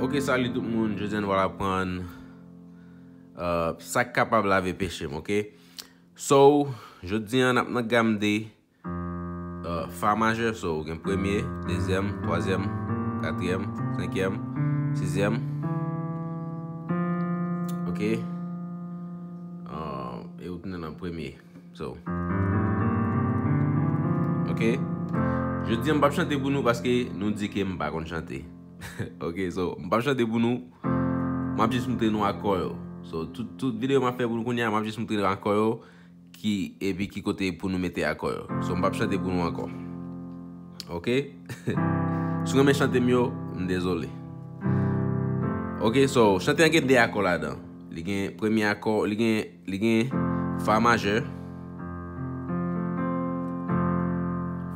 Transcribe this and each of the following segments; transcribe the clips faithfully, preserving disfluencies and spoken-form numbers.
Ok, salut tout moun, jodi a nou pral aprann, euh, sa k kapab lave peche m, ok? So, jodi a n ap nan gam de, euh, fa majè, so, ou gen premye, dezyèm, twazyèm, katriyèm, senkyèm, sizyèm, ok? Euh, e ou tounen nan premye. So, ok. Jodi a m p ap chante pou nou paske nou di ke m pa konn chante. Ok, so, m p ap chante pou nou. M ap jis moutre nou akò yo. So, tout, tout videyo m ap fè pou nou kounye a, m ap jis moutre nou akò yo ki, epi ki kote pou nou mete akò yo. So, m p ap chante pou nou ankò. Ok? Si w renmen chante m yo, m dezole. Ok, so, chante an gen de akò ladan. Li gen premye akò, li gen, li gen fa majè,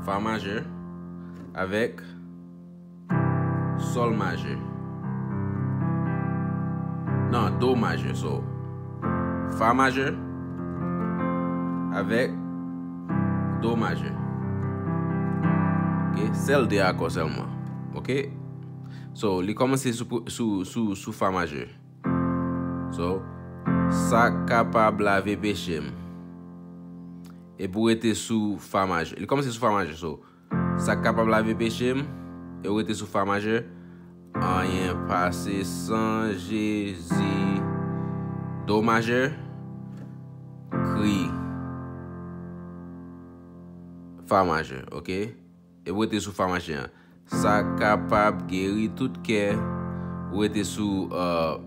fa majè, avèk sòl majè. Non, do majè, so. Fa majè avèk do majè. Ok, sèl de akò sèlman. Ok? So, li kòmanse sou, sou, sou, sou fa majè. So, sa kapab lave peche m. Epi w rete sou fa majè. Li kòmanse sou fa majè, so, sa kapab lave peche m, e w rete sou fa majè, anyen pase san Jezi, do majè, kri, fa majè, ok? E w rete sou fa majè an. Sa kapab geri tout kè. Ou rete sou, euh,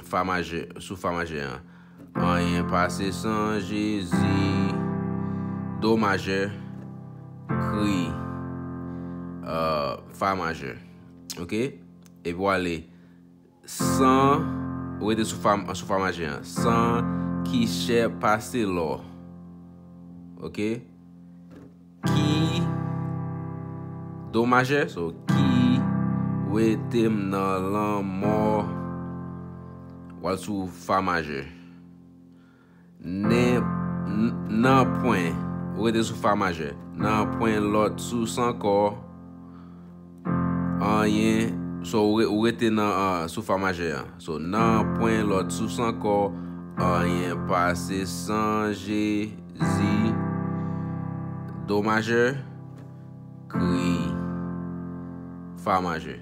fa majè, sou fa majè an. Anyen pase san Jezi, do majè, kri, euh, fa majè. Ok? Epi w ale san, ou rete sou fa, sou fa majè an. San ki chè pase lò. Ok? Ki, do majè, so, ki wete m nan lanmò. W al sou fa majè. Nen, n-, nanpwen, ou rete sou fa majè. Nanpwen lòt sous ankò. Anyen, so, ou re-, ou rete nan, ah, sou fa majè an. So, nanpwen lòt sous ankò. Anyen pase san Jezi. Do majè, kri, fa majè.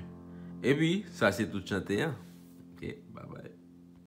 Epi, sa se tout chante an. Ok, bye bye.